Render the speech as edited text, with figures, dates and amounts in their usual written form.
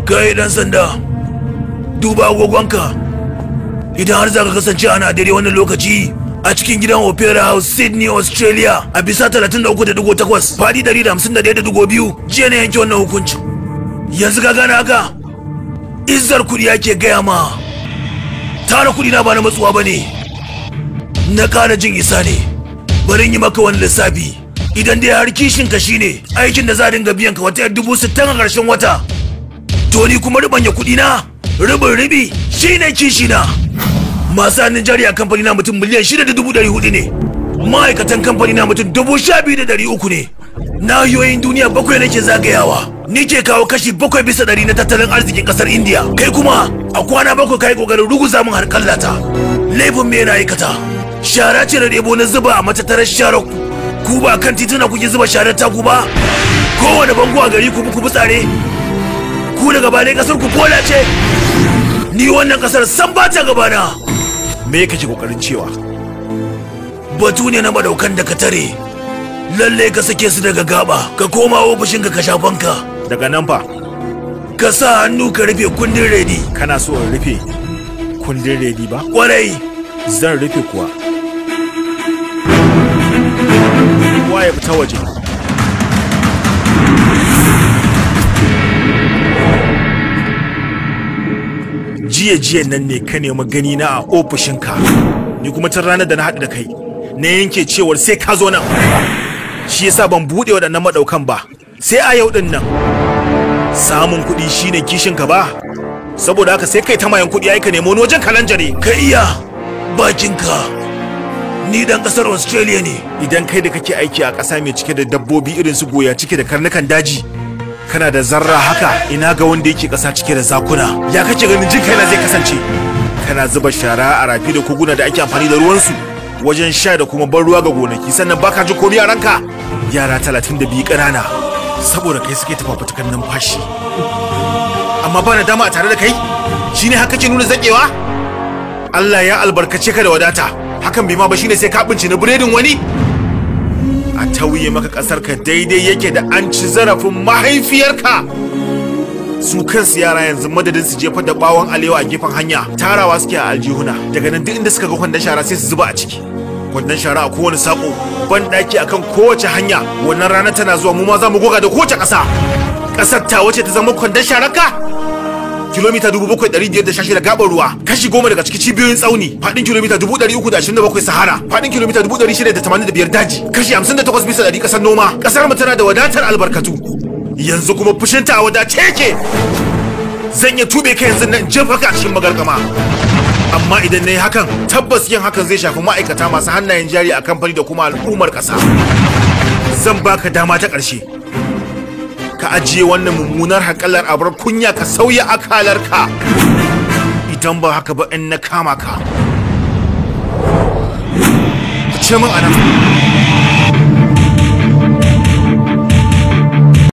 Kai dan sanda, duba agogonka. Idan har za ka kasance ana daidai wannan lokaci a cikin gidan Opera House, Sydney, Australia, a bisa 33.8, fadi 151.2, jiya ne yanke wannan hukuncin. Yanzu ka gane haka? Izzar kuɗi ake gaya ma. Tara kuɗi na ba na matsuwa ba ne, na ƙara jin isa ne. Bari in yi maka wani lissafi. Idan dai har kishin ka shine aikin da za a dinga biyan ka wata 60,000 a ƙarshen wata, to ni kuma ribanya kuɗi na ribin ribi shine kishi na. Masu hannun jari a kamfani na mutum 6,400,000 ne. Ma'aikatan kamfani na mutum 12,300 ne. Nahiyoyin duniya 7 nake zagayawa. Ni ke kawo kashi 7% na tattalin arzikin kasar India. Kai kuma a kwana 7 kai kokarin ruguza min harkallata. Laifin me na aikata? Shara ce da ɗebo na zuba a matattarar sharar ku. Ku ba kan tituna kuke zuba sharar taku ba? Kowane bango a gari ku ku tsare. Ku daga gaba kasar ku bola ce. Ni wannan kasar san ba ta gabana. Me kake kokarin cewa? Batu ne na madaukan da ka tare. Lalle ka sake su daga gaba, ka koma ofishinka ka shafanka. Daga nan fa? Ka sa hannu ka rufe kundin redi. Kana so in rufe kundin redi ba? Kwarai. Zan rufe kuwa. Kowa ya fita waje. Jiya nan ne ka nemi gani na a ofishinka. Ni kuma tun ranar da na haɗu da kai, na yanke cewar sai ka zo nan. Shi yasa ban buɗe waɗannan madaukan ba. Sai a yau ɗin nan. Samun kuɗi shine kishinka ba? Saboda haka sai kai ta mayan kuɗi ai ka nemo wani wajen kalanjare. Ka iya bakinka. Ni dan ƙasar Australia ne. Idan kai da kake aiki a ƙasa mai cike da dabbobi irin su goya cike da karnukan daji, kana da zarra haka, ina ga wanda yake ƙasa cike da zakuna. Ya kake ganin jin kaina zai kasance? Kana zuba shara a rafi da koguna da ake amfani da ruwansu wajen sha da kuma ban ruwa ga gonaki, sannan baka ji komai a ranka. Yara 32 ƙanana saboda kai suke tafafutukan numfashi, amma ba na dama a tare da kai. Shine haka kake nuna zakewa? Allah ya albarkace ka da wadata, hakan bai ma ba shine sai ka binci na biredin wani. A tauye maka kasar ka daidai yake da an ci zarafin mahaifiyarka. Su kansu yara yanzu madadin su jefar da bawon alewa a gefen hanya, tarawa suke a aljihuna. Daga nan duk inda suka ga kwandon shara sai su zuba a ciki. Kwandon shara a kowane sako, ban daki akan kowace hanya. Wannan rana tana zuwa mu ma za mu goga da kowace ƙasa. Ƙasar ta wace ta zama kwandon shararka? Kilomita 7,516 gaɓar ruwa, kashi 10 daga cikin cibiyoyin tsauni, faɗin kilomita 327 Sahara, faɗin kilomita 685 daji, kashi 58% ƙasar noma. Ƙasar mu tana da wadatar albarkatu. Yanzu kuma fushinta a wadace yake. Zan iya tube ka yanzu nan jefa ka a cikin magargama. Amma idan na yi hakan, tabbas yin hakan zai shafi ma'aikata masu hannayen jari a kamfani da kuma al'ummar ƙasa. Zan baka dama ta ƙarshe. Ka ajiye wannan mummunar haƙalar abar kunya, ka sauya akalarka. Idan ba haka ba in na kama ka. Fice min anan.